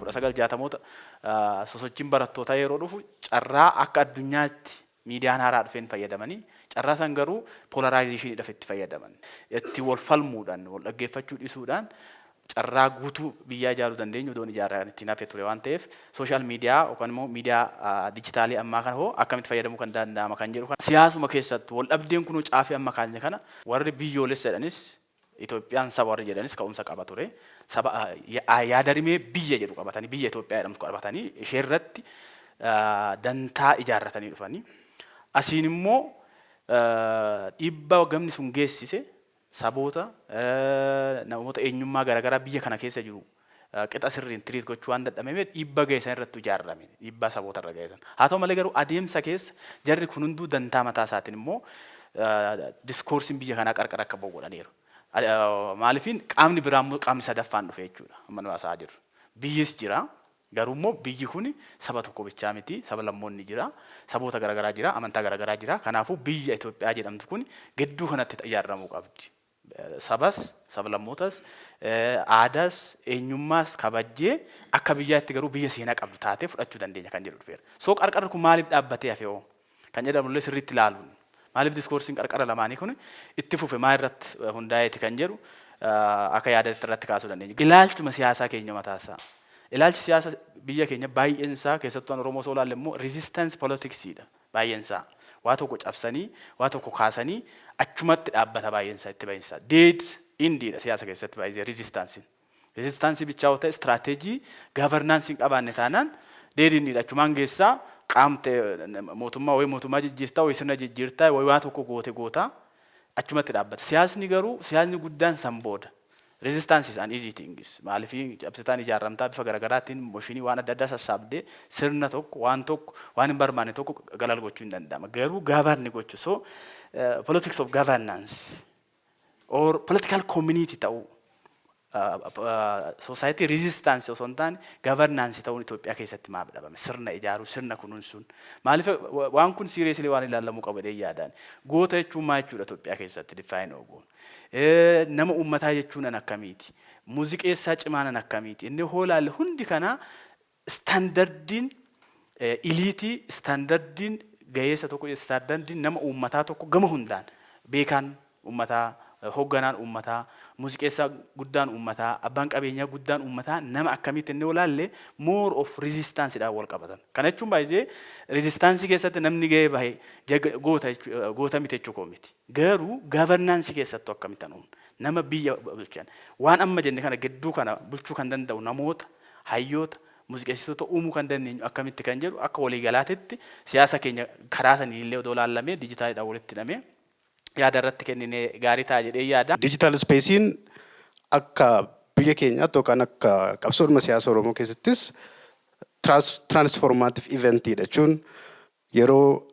1960moota sosochiin barattootaa yeroo dhufu, carraa akka addunyaatti miidiyaan haaraa dhufeen fayyadamanii, carraa san garuu polarizationiidhaaf itti fayyadaman. Itti wal falmuudhaan, wal dhaggeeffachuu dhisuudhaan carraa guutuu biyyaa ijaaruu dandeenyu odoon ijaarraa ittiin hafe ture waan ta'eef, social media yookaan immoo miidiyaa dijitaalii ammaa kana hoo akkamitti fayyadamuu kan danda'ama kan jedhu kana. Siyaasuma keessattuu wal dhabdeen kunuu caafii amma kaasne kana, warri biyyoolessa jedhanis, Itoophiyaan saba warri jedhanis ka'umsa qaba ture. Saba yaada rimee biyya jedhu qabatanii, biyya Itoophiyaa jedhamtu qabatanii, ishee irratti dantaa ijaarratanii dhufanii. Asiin immoo dhiibbaa gamni sun geessise saboota, namoota eenyummaa garaagaraa biyya kana keessa jiru qixa sirriin treat gochuu waan dadhameef, dhiibbaa ga'e san irratti ijaarame, dhiibbaa saboota irra ga'e san. Haa ta'u malee garuu adeemsa keessa jarri kun hunduu dantaa mataa isaatiin immoo discourseiin biyya kanaa qarqara akka ba'u godhaniiru. Maaliifin qaamni biraa immoo, qaamni sadaffaan dhufe jechuudha. Amma nu haasa'aa jirru. Biyyis jira. Garuu immoo biyyi kun saba tokko bichaa miti. Saba lammoonni jira. Saboota garaagaraa jira. Amantaa garaagaraa jira. Kanaafuu biyya Itoophiyaa jedhamtu kun gidduu kanatti ijaaramuu qabdi. Sabas, sablammootas, aadaas, eenyummaas kabajjee akka biyyaatti garuu biyya seenaa qabdu taatee fudhachuu dandeenya kan jedhu dhufeera. So qarqarri kun maaliif dhaabbatee hafe hoo kan jedhamullee sirriitti ilaaluun, maaliif discourseiin qarqara lamaanii kun itti fufe, maal irratti hundaa'eeti kan jedhu akka yaada irratti kaasuu dandeenya. Ilaalchuma siyaasaa keenya mataasaa. Ilaalchi siyaasa biyya keenya baay'een isaa, keessattuu an Oromoo osoo ilaalle immoo, resistance politicsiidha baay'een isaa. Waa tokko cabsanii, waa tokko kaasanii achumatti dhaabbata baay'een isaa itti bahinsa. Dead endiidha siyaasa keessatti baay'ee resistanceiin. Resistance bichaa yoo ta'e, strategy governance hin qabaanne taanaan dead endiidha. Achumaan geessaa qaamte mootummaa wayii, mootummaa jijjiirtaa wayii, sirna jijjiirtaa wayii, waa tokko goote gootaa achumatti dhaabbata. Siyaasni garuu, siyaasni guddaan san booda. Resistance is an easy thing. Maaliif cabsitaan ijaaramtaa bifa garaagaraatiin motionii waan adda addaa sassaabdee sirna tokko, waan tokko, waan hin barbaanne tokko galal gochuu hin danda'ama. Garuu govern gochuu, so politics of governance or political community ta'uu, society resistance osoo hin taane governance ta'uun Itoophiyaa keessatti maaf dhabame? Sirna ijaaruu, sirna kunuunsuun maaliif, waan kun seriously waan ilaalamuu qabu jedhee yaadaan. Goota jechuun maal jechuudha Itoophiyaa keessatti define ogoon? Nama uummataa jechuun an akkamiiti? Muuziqeessaa cimaan an akkamiiti? Inni hoo ilaalle hundi kanaa standardiin elite, standardiin gaheessa tokko, standardiin nama uummataa tokko gama hundaan beekaan uummataa, hoogganaan uummataa, muuziqeessaa guddaan uummataa, abbaan qabeenyaa guddaan uummataa nama akkamitti inni olaalle more of resistanceidhaan wal qabatan. Kana jechuun baay'ee resistance keessatti namni gahee bahe goota, goota miti jechuu koo miti. Garuu governance keessattuu akkamitti uumna? Nama biyya bulchan, waan amma jenne kana gidduu kana bulchuu kan danda'u namoota, hayyoota, muuziqeessitoota uumuu kan dandeenyu akkamitti kan jedhu, akka waliigalaatitti siyaasa keenya karaa sanii illee odoo laallamee, dijitaaliidhaan walitti hidhamee yaada irratti kenninee gaarii ta'a jedhee yaada. Digital spaceiin akka biyya keenyaatti yookaan akka qabsoodhuma siyaasa Oromoo keessattis transformative eventiidha jechuun, yeroo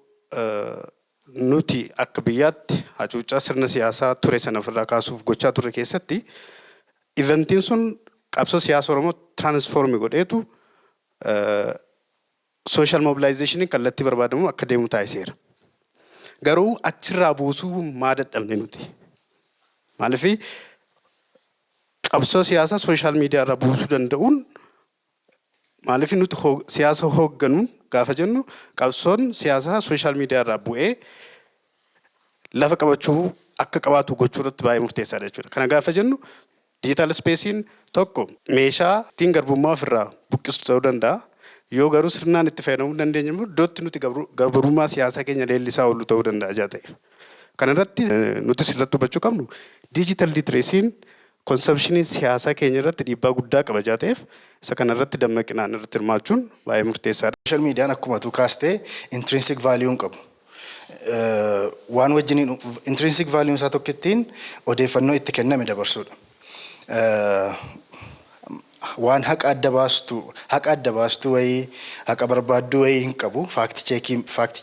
nuti akka biyyaatti hacuuccaa sirna siyaasaa ture sana ofirraa kaasuuf gochaa turre keessatti, eventiin sun qabsoo siyaasa Oromoo transform godheetu social mobilizationiin kallattii barbaadamu akka deemu taasiseera. Garuu achirraa buusuu maa dadhabne nuti? Maaliif qabsoo siyaasaa social media irraa buusuu danda'uun, maaliif nuti siyaasa hoogganuun gaafa jennu, qabsoon siyaasaa social media irraa bu'ee lafa qabachuu akka qabaatu gochuu irratti baay'ee murteessaadha jechuudha. Kana gaafa jennu, digital spaceiin tokko meeshaa ittiin garbummaa ofirraa buqqisu ta'uu danda'a. Yoo garuu sirnaan itti fayyadamuu dandeenye immoo iddootti nuti garbummaa siyaasaa keenya leellisaa oollu ta'uu danda'a ijaa ta'eef. Kana irratti nuti sirratti hubachuu qabnu, digital literacyn conceptionii siyaasaa keenya irratti dhiibbaa guddaa qaba ijaa ta'eef, isa kana irratti dammaqinaan irratti hirmaachuun baay'ee murteessaadha. Social mediaan akkuma tu kaastee intrinsic value hin qabu. Waan wajjiniin intrinsic value isaa tokkittiin odeeffannoo itti kenname dabarsuudha. Waan haqa adda baastu wayii, haqa barbaaddu wayii hin qabu. Fact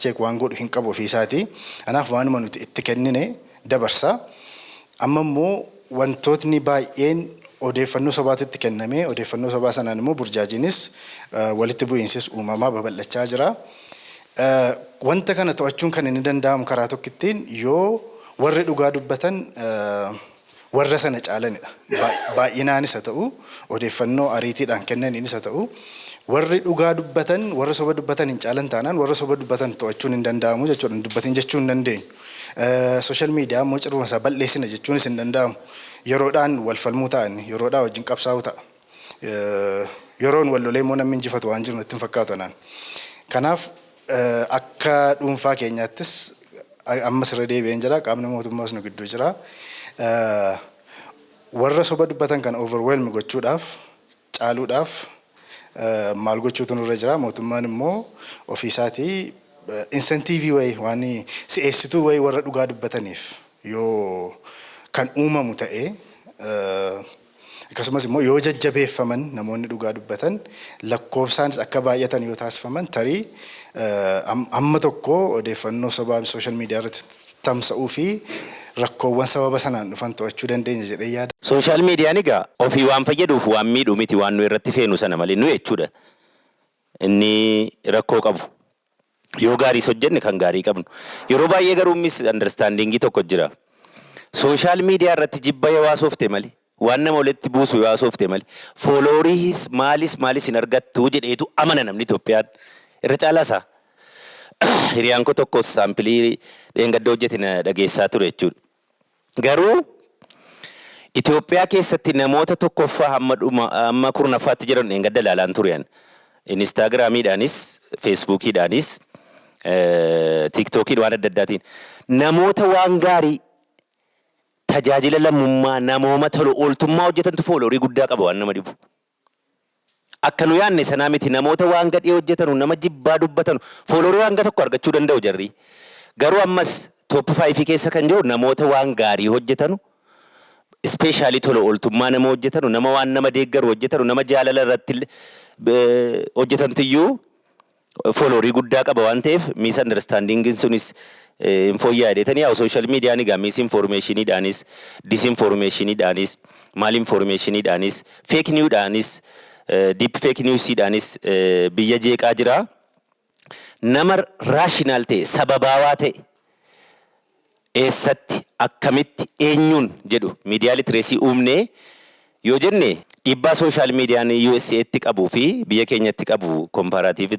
check waan godhu hin qabu ofiisaatii. Kanaaf waanuma nuti itti kennine dabarsa. Amma immoo wantootni baay'een odeeffannoo sobaatu itti kenname, odeeffannoo sobaa sanaan immoo burjaajiinis walitti bu'iinsis uumamaa babal'achaa jira. Wanta kana to'achuun kan inni danda'amu karaa tokkittiin yoo warri dhugaa dubbatan Warra sana caalanidha. Baay'inaanis haa ta'u, odeeffannoo ariitiidhaan kennaniinis haa ta'u, warri dhugaa dubbatan warra soba dubbatan hin caalan taanaan, warra soba dubbatan to'achuun hin danda'amu jechuudha. Hin dubbatin jechuu hin dandeenyu. Social media immoo ciruma isaa balleessina jechuunis hin danda'amu. Yeroodhaan wal falmuu ta'an, yeroodhaan wajjin qabsaa'uu ta'a. Yeroon wal lolee immoo namni injifatu waan jiru natti hin fakkaatu anaan. Kanaaf akka dhuunfaa keenyaattis, ammas irra deebi'een jira, qaamni mootummaas nu gidduu jira. Warra soba dubbatan kana overwhelm gochuudhaaf, caaluudhaaf maal gochuutu nurra jira? Mootummaan immoo ofiisaatii incentive wayii, waan si'eessituu wayii warra dhugaa dubbataniif yoo kan uumamu ta'ee, akkasumas immoo yoo jajjabeeffaman, namoonni dhugaa dubbatan lakkoofsaanis akka baay'atan yoo taasifaman, tarii amma tokko odeeffannoo sobaa social media irratti tamsa'uu fi rakkoowwan sababa sanaan dhufan to'achuu dandeenya jedhee yaada. Social mediaan egaa ofii waan fayyaduuf waan miidhu miti, waan nu irratti feenu sana malee nu jechuudha. Inni rakkoo qabu. Yoo gaariis hojjenne kan gaarii qabnu. Yeroo baay'ee garuu misunderstandingii tokko jira. Social media irratti jibba yoo haasofte malee, waan nama walitti buusu yoo haasofte malee, followeriis maalis maalis hin argattu jedheetu amana namni Itoophiyaan. Irra caalaa isaa. Hiriyaan koo tokkos sample dheengadda hojjete na dhageessaa ture jechuudha. Garuu Itoophiyaa keessatti namoota tokkoffaa hamma dhuma hamma 10ffaatti jiran dheengadda ilaalaan ture. Instagramiidhaanis, Facebookiidhaanis, TikTokiin, waan adda addaatiin namoota waan gaarii, tajaajila lammummaa, namooma tolu ooltummaa hojjetantu followerii guddaa qaba, waan nama dhibu. Akka nu yaadne sanaa miti. Namoota waan gadhee hojjetanu, nama jibbaa dubbatanu followerii hanga tokko argachuu danda'u jarri. Garuu ammas top fiveii keessa kan jiru namoota waan gaarii hojjetanu, especially tola ooltummaa nama hojjetanu, nama waan nama deeggaru hojjetanu, nama jaalala irratti hojjetantiyyuu followerii guddaa qaba waan ta'eef, misunderstandingiin sunis hin fooyya'aa jedhetanii. Yaa, social mediaan egaa misinformationiidhaanis, disinformationiidhaanis, malinformationiidhaanis, fake newsdhaanis, deep fake newsiidhaanis biyya jeeqaa jira. Nama rational ta'e, sababaawaa ta'e, eessatti, akkamitti, eenyuun jedhu media literacy uumnee yoo jenne, dhiibbaa social mediaan USA'tti qabuu fi biyya keenyatti qabu comparative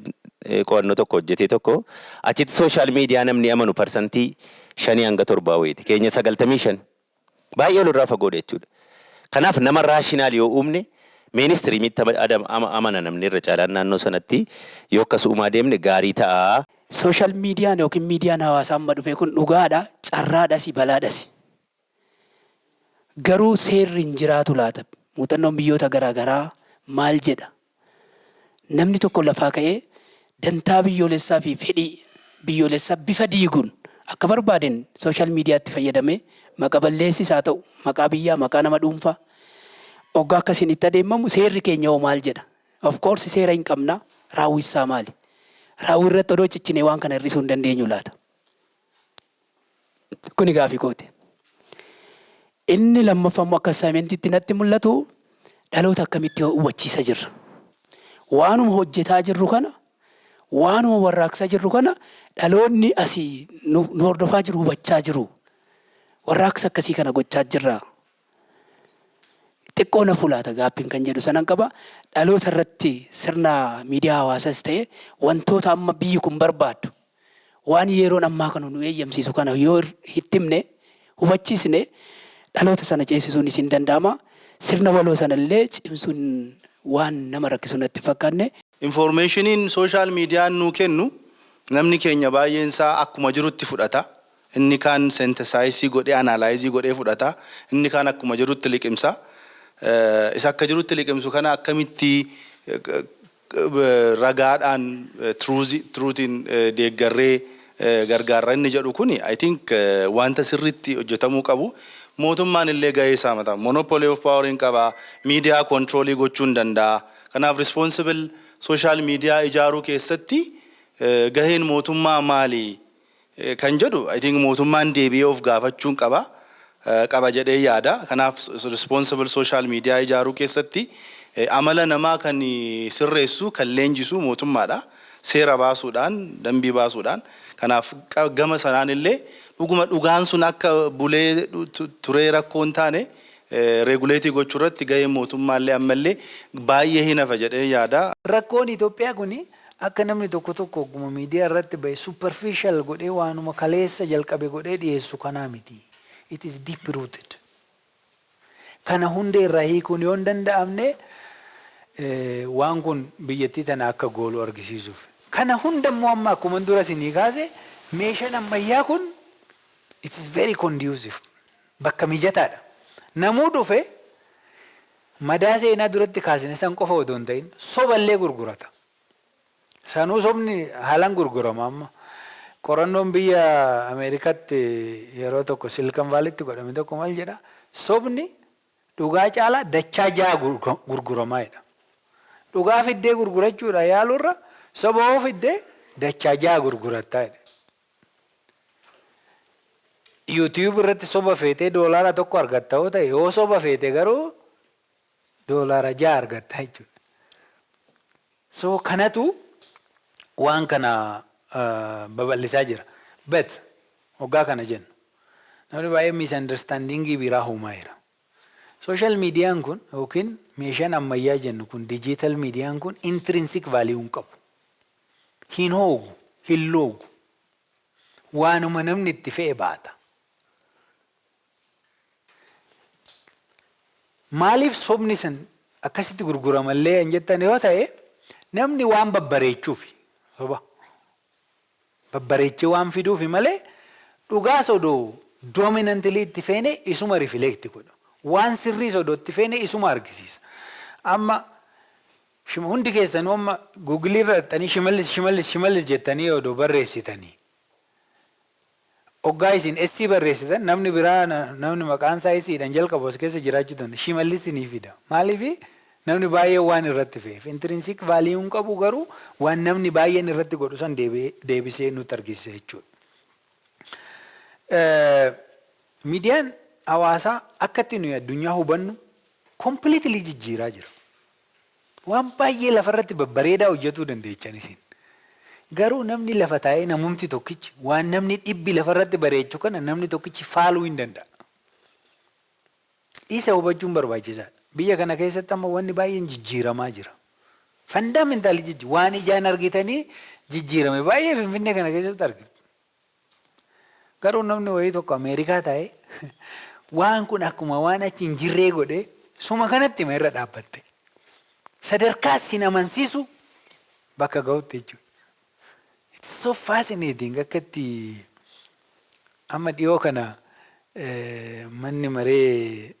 qo'annoo tokko hojjetee tokko, achitti social media namni amanu 5% hanga 7% wayiiti. Keenya 95. Baay'ee walirraa fagoodha jechuudha. Kanaaf nama rational yoo uumne, mainstreamitti amana namni irra caalaan naannoo sanatti, yoo akkas uumaa deemne gaarii ta'a. Social mediaan yookiin miidiyaan hawaasaa amma dhufe kun dhugaadha, carraadhas, balaadhas. Garuu seerri hin jiraatu laata? Muuxannoon biyyoota garaagaraa maal jedha? Namni tokko lafaa ka'ee dantaa biyyoolessaa fi fedhii biyyoolessaa bifa diiguun akka barbaadeen social mediatti fayyadamee maqa balleessis haa ta'u, maqaa biyyaa, maqaa nama dhuunfaa, oggaa akkasiin itti adeemamu seerri keenya hoo maal jedha? Of course seera hin qabna, raawwisaa maali? Raawwii irratti odoo ciccinee waan kana hir'isuu hin dandeenyu laata? Kuni gaafii kooti. Inni lammaffaa immoo akka assignmentiitti natti mul'atu, dhaloota akkamitti hubachiisa jirra? Waanuma hojjetaa jirru kana, waanuma warraaqsaa jirru kana, dhaloonni asii nu hordofaa jiru hubachaa jiru. Warraaqsa akkasii kana gochaa jirra. Xiqqoo na fulaata gaaffiin kan jedhu sanan qaba. Dhaloota irratti sirna miidiyaa hawaasaas ta'e, wantoota amma biyyi kun barbaaddu, waan yeroon ammaa kana nu eeyyamsiisu kana yoo itti himne, hubachiisne, dhaloota sana ceesisuun isin danda'ama. Sirna waloo sanallee cimsuun waan nama rakkisu natti hin fakkaanne. Informationiin social mediaan nuu kennu namni keenya baay'een isaa akkuma jirutti fudhata. Inni kaan synthesize godhee, analyze godhee fudhata. Inni kaan akkuma jirutti liqimsa. Isa akka jirutti liqimsu kana akkamitti ragaadhaan, truthiin deeggarree gargaarra inni jedhu kuni, I think, wanta sirriitti hojjetamuu qabu. Mootummaan illee gahee isaa mataa monopoly of power hin qaba. Miidiyaa controlii gochuu hin danda'a. Kanaaf responsible social media ijaaruu keessatti gaheen mootummaa maali kan jedhu, I think, mootummaan deebi'ee of gaafachuun qaba jedhee yaada. Kanaaf responsible social media ijaaruu keessatti Amala namaa kan sirreessu, kan leenjisu mootummaadha. Seera baasuudhaan, dambii baasuudhaan. Kanaaf gama sanaan illee dhuguma dhugaan sun akka bulee turee rakkoo hin taane regulate gochuu irratti gaheen mootummaallee ammallee baay'ee hin hafa jedhee yaada. Rakkoon Itoophiyaa kuni akka namni tokko tokko ogguma miidiyaa irratti bahe superficial godhee, waanuma kaleessa jalqabe godhee dhiyeessu kanaa miti. It is deep rooted. Kana hunda irraa hiikuun yoo hin danda'amne, waan kun biyyattii tana akka goolu argisiisuuf. Kana hunda immoo amma akkuma dura isinii kaase, meeshaan ammayyaa kun it is very conducive. Bakka mijataadha. Namuu dhufe madaa seenaa duratti kaasne san qofa otoo hin ta'in soballee gurgurata. Sanuu sobni haalaan gurgurama amma. Qorannoon biyya Ameerikaatti yeroo tokko Silicon Valleytti godhame tokko maal jedha? Sobni dhugaa caalaa dachaa ja'a gurguramaa jedha. Dhugaa fiddee gurgurachuudha yaalurra soba hoo fiddee dachaa ja'a gurgurattaa jedha. YouTube irratti soba feetee $1 argatta yoo ta'e, yoo soba feete garuu $6 argatta jechuudha. So kanatu waan kana babal'isaa jira. But hoggaa kana jennu namni baay'ee misunderstandingii biraa uumaa jira. Social mediaan kun yookiin meeshaan ammayyaa jennu kun, digital mediaan kun, intrinsic value hin qabu. Hin hoogu, hin loogu. Waanuma namni itti fe'e baata. Maaliif sobni sun akkasitti gurguramallee hin jettan yoo ta'e, namni waan babbareechuufi soba. Babbareechee waan fiduufi malee dhugaa odoo dominantly itti feene isuma reflect godha. Waan sirrii odoo itti feene isuma argisiisa. Amma hundi keessanuu amma Google irra dhaqxanii "Shimallis, Shimallis, Shimallis" jettanii odoo barreessitanii, hoggaa isin essii barreessitan, namni biraa, namni maqaan isaa essiidhaan jalqabu as keessa jiraachuu danda'a. Shimallis ni fida. Maaliifi? Namni baay'een waan irratti fe'eef. Intrinsic value hin qabu, garuu waan namni baay'een irratti godhu san deebisee nutti argisiisa jechuudha. Miidiyaan hawaasaa akka itti nuyi addunyaa hubannu completely jijjiiraa jira. Waan baay'ee lafarratti babbareedaa hojjetuu dandeechan isin. Garuu namni lafa taa'ee, namumti tokkichi, waan namni dhibbi lafarratti bareechu kana namni tokkichi faaluu hin danda'a. Isa hubachuun barbaachisaadha. Biyya kana keessatti amma wanni baay'een jijjiiramaa jira. Fundamentally waan ijaan argitanii jijjiirame baay'ee Finfinnee kana keessatti argitu. Garuu namni wayii tokko Ameerikaa taa'ee waan kun akkuma waan achi hin jirree godhee suma kanatti hima irra dhaabbatte. Sadarkaa sin amansiisu bakka ga'utti jechuudha. It's so fascinating akka itti amma dhiyoo kana manni maree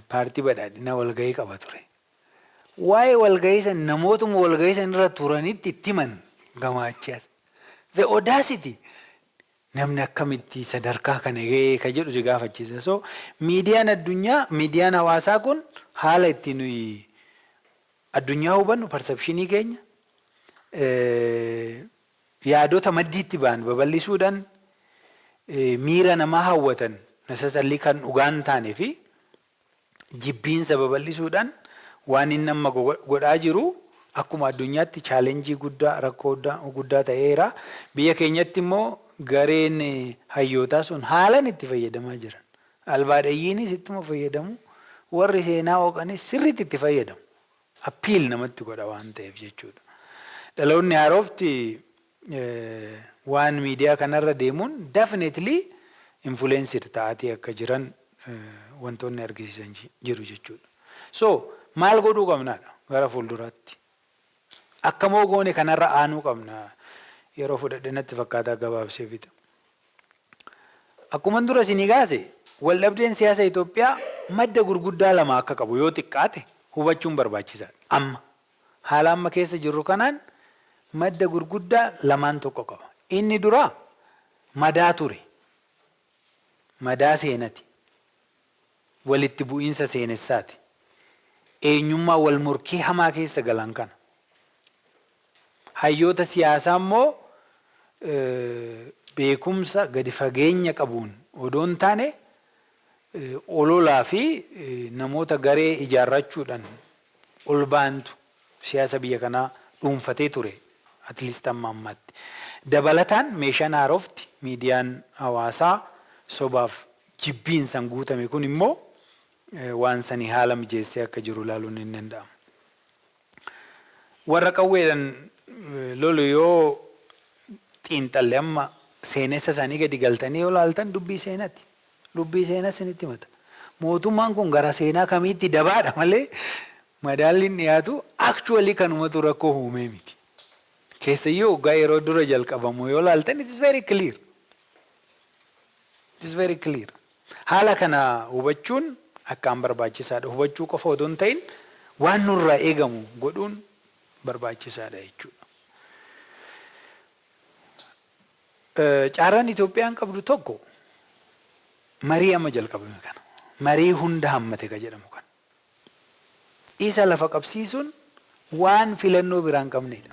paartii badhaadhinaa walgahii qaba ture. Waa'ee walgahii san namootuma walgahii san irra turanitti itti himan gamaachaas. The audacity, namni akkamitti sadarkaa kana gahee ka jedhu si gaafachiisa. So miidiyaan addunyaa, miidiyaan hawaasaa kun haala itti nuyi addunyaa hubannu, perceptionii keenya, yaadota maddiitti ba'an babal'isuudhaan, miira namaa hawwatan necessarily kan dhugaan taane fi jibbiinsa babal'isuudhaan waan inni amma godhaa jiru akkuma addunyaatti challenge guddaa, rakkoo guddaa ta'eera. Biyya keenyatti immoo gareen hayyootaa sun haalan itti fayyadamaa jiran. Albaadhayyiinis ittuma fayyadamu. Warri seenaa hooqanis sirriitti itti fayyadamu. Appeal namatti godha waan ta'eef jechuudha. Dhaloonni haarofti waan miidiyaa kanarra deemuun definitely influenced ta'atii akka jiran wantoonni argisiisan jiru jechuudha. So maal godhuu qabnaadha gara fuulduraatti? Akkamoo goone kanarra aanuu qabna? Yeroo fudhadhe natti fakkaataa, gabaabsee fixa. Akkuma dura isinii kaase, waldhabdeen siyaasa Itoophiyaa madda gurguddaa lama akka qabu yoo xiqqaate hubachuun barbaachisaadha. Amma haala amma keessa jirru kanaan madda gurguddaa lamaan tokko qaba. Inni duraa madaa ture. Madaa seenati. Walitti bu'iinsa seenessaati. Eenyummaa wal morkii hamaa keessa galan kana. Hayyoota siyaasaa immoo beekumsa gadi fageenya qabuun odoo hin taane, ololaa fi namoota garee ijaarrachuudhaan ol ba'antu siyaasa biyya kanaa dhuunfatee ture, at least amma ammaatti. Dabalataan meeshaan haarofti miidiyaan hawaasaa sobaaf jibbiinsan guutame kun immoo waan sanii haala mijeessee akka jiru ilaaluun hin danda'amu. Warra qawweedhaan lolu yoo xiinxalle, amma seenessa isaanii gadi galtanii yoo laaltan, dubbii seenati. Dubbii seenaa isinitti himata. Mootummaan kun gara seenaa kamiitti dabaadha malee madaalliin dhiyaatu actually kanumatu rakkoo uumee miti. Keessayyuu waggaa yeroo dura jalqabamu yoo laaltan, it is very clear. It is very clear. Haala kana hubachuun akkaan barbaachisaadha. Hubachuu qofa otoo hin ta'in waan nurraa eegamu godhuun barbaachisaadha jechuudha. Carraan Itoophiyaan qabdu tokko marii amma jalqabame kana. Marii hunda hammate ka jedhamu kana. Isa lafa qabsiisuun waan filannoo biraan qabnedha.